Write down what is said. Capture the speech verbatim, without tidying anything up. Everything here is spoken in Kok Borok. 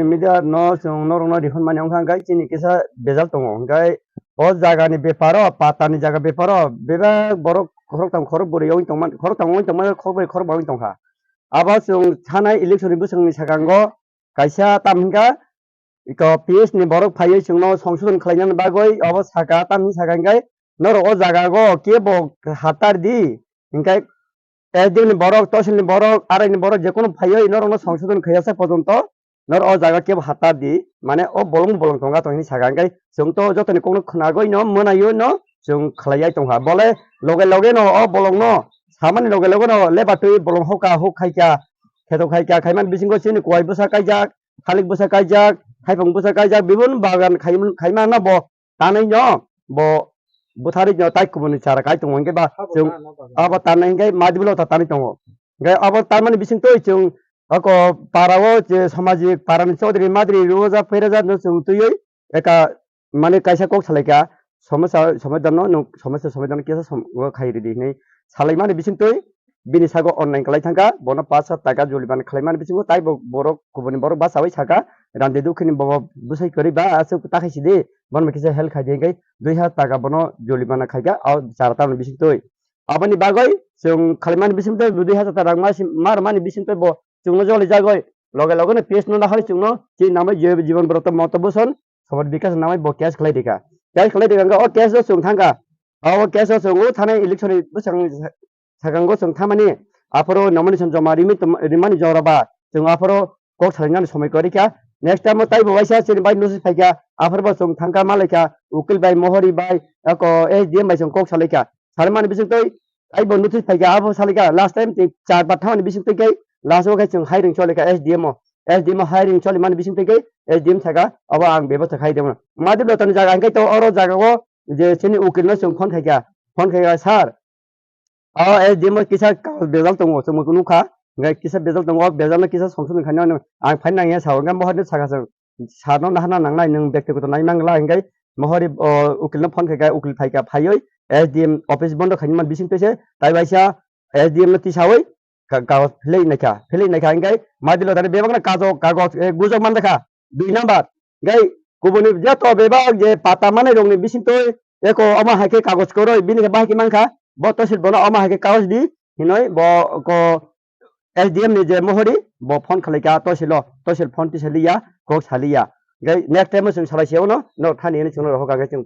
Media no chwng norokno rihormani wngkha, hwnkhe chini kisa bejal tongo, hwnkhe o jagani beparo, patani jaga beparo bebak borok khoroktham khorokbwrwi wngwi tongmani, khoroktham wngwi tongmani, khorokbwrwi khorokba wngwi tongkha. Abo chwng thanai election ni bwswkni swkango kaisa tam hwnkha, iko P S ni borok phaiwi chwngno songsodon khlainani bagwi obo saka, tamni saka hwnkhe norok o jaga o kebo hatar di, hwnkhe S D M ni borok, tosil ni borok, arai ni borok jekono phaiwi norokno songsodon khaiyasa pojonto norok o jaga kebo hatar di, mane o bolong bolong tongkha tong hini saka, hwnkhe chwng to jotoni kokno khwnagwi no mwnaiwi no chwng khlaiwi tongkha, bole loge loge no o bolong no samani loge loge no lebatwi bolong hoka huk khaikha, kheto khaikha, khaimani bisingo chini kuwai bwsa kaijak, thalik bwsa kaijak, thaipung bwsa kaijak, bibun bagan khai-, khaimano bo tanwi no bo bwtharwi no tai kubuni chara kai tongo, hwnkhe ba chwng abo tanwi hwnkhe madibilo ta tanwi tongo. Hwnkhe abo tanmani bisingtwi chwng ako para o je samajik para ni chaudhuri madri rojak phairajak no chwng twiwi eka mane kaisa kok salaikha, somosya somadan no nwng somosya somadan kisa som-, o khai ridi hinwi salaimani bisingtwi bini sago online kalai thangkha, bono pash hajar taka jolimana khalaimani bisingo taibo borok kubuni borok bachawi saka, randi dukhini bobo bwsai kwrwi ba aswk takhai sidi, bono kisa help khaidi hwnkhe dui hajar taka bono jolimana khaikha o chara tamni bisingtwi. Aboni bagwi chwng khalaimani bisingtwi dui hajar taka rang ma rwmani bisingtwi bo chwngno jolijagwi loge loge no P S no nahori chwngno chini namwi je jibon borok to moto bwson Somaj Bikash namai bo case khlai rikha. Case khlai rikha, o case o chwng thangkha. O case o chwng o thanai election ni bwswk sakango chwng thamani aphoro nomination joma rimi tong-, rimani jora ba chwng aphoro kok salainani somoi kwrwi kha. Next time o taibo waisa chini bai notice phaikha, aphoro bo chwng thangkha malaikha, ukil bai, mohori bai, ako S D M bai chwng kok salaikha. Salimani bisingtwi taibo notice phaikha, abo salaikha. Last time tei char bar thamani bisingtwi khe last o khe chwng hiring cholaikha S D M o. S D M o hiring cholimani bisingtwi khe S D M saka, abo ang bebostha khai tongmano. Madiblo tani jaga hwnkhe to oro jaga o je chini ukil no chwng phone khaikha, phone khaikha, "Sir, o S D M o kisa kagoj bejal tongo, chwng nukha, hwnkhe kisa bejal tongo, o bejal no kisa songsodon khainani ang phai nangya sao," hwnkhe mohor ni saka chwng, "Sir no nahana nangnai, nwng bektigoto nai mangla," hwnkhe mohori o ukil no phone khaikha, ukil phaikha, phaiwi S D M office bondo khainani bisingtwi se tai waisa S D M no tisawi ka-, kagoj philwi naikha, philwi naikha hwnkhe madiblo tani bebakno kagoj, kagoj, eh, gujok manjakha, dui number. Hwnkhe kubuni joto bebak je pata manai rokni bisingtwi eko omo hai khe kagoj kwrwi, bini khe bahai khe mankha, bo tosil bono omo hai khe kagoj di hinwi bo ko S D M ni je mohori bo phone khalaikha tosilo, tosil phone tisaliya, kok saliya. Hwnkhe next time o chwng salai se uno, no thani hwnwi chwngno rohor kha hwnkhe chwng